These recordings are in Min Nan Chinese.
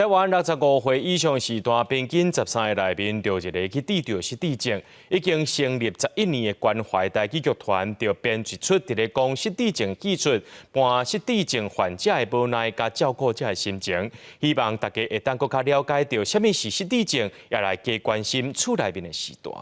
台灣65歲以上序大，平均13個內面就有一個去得著失智症。已經成立11年的關懷台語劇團，就編一齣佇咧講失智症戲出，扮失智症患者的無奈佮照顧者的心情，希望大家會當閣較了解著啥物是失智症，也來加關心厝內面的序大。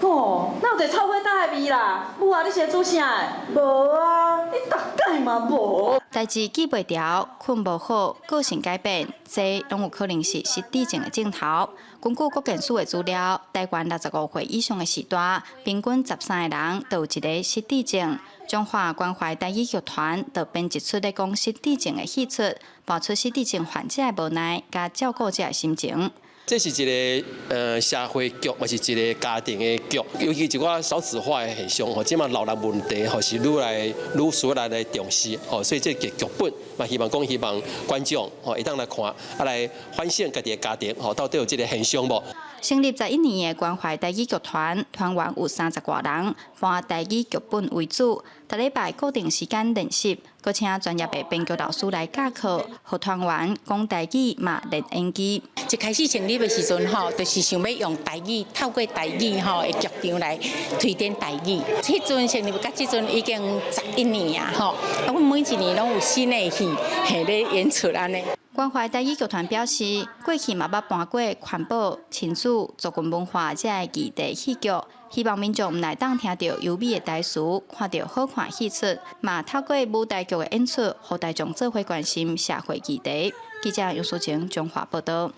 哦，哪有一个臭火焦的味啦？母啊，你是咧煮啥的？無啊，你逐擺嘛無。代誌記袂牢，睏無好，個性改變，這攏有可能是失智症的症頭。根據國健署的資料，台灣65歲以上的序大，平均13個人就有一个失智症。中華關懷台語劇團就編一齣咧講失智症的戲出，扮出失智症患者的無奈，佮照顧者的心情。這是一个社會劇，嘛是一个家庭的劇，尤其一寡少子化的現象吼，這馬老人問題吼是愈來愈需要來重視吼，所以這个劇本嘛希望講希望觀眾吼會當來看，啊來反省家己的家庭吼，到底有這个現象無？成立11年的關懷台語劇團，團員有三十外人，扮台語劇本為主，逐禮拜固定時間練習，閣請專業的編劇老師來教課，予團員講台語嘛練演技。一開始成立的時陣吼，就是想欲用台語，透過台語吼的劇場來推展台語。彼陣成立到這陣已經十一年啊吼，啊，阮每一年攏有新的戲嘿咧演出按呢。關懷台語劇團表示，過去嘛捌扮過環保、親子、族群文化這个議題戲劇，希望民眾毋但會當聽著優美的台詞，看著好看戲出，嘛透過舞台劇的演出，予大眾做伙關心社會議題。記者楊淑晴，中華報道。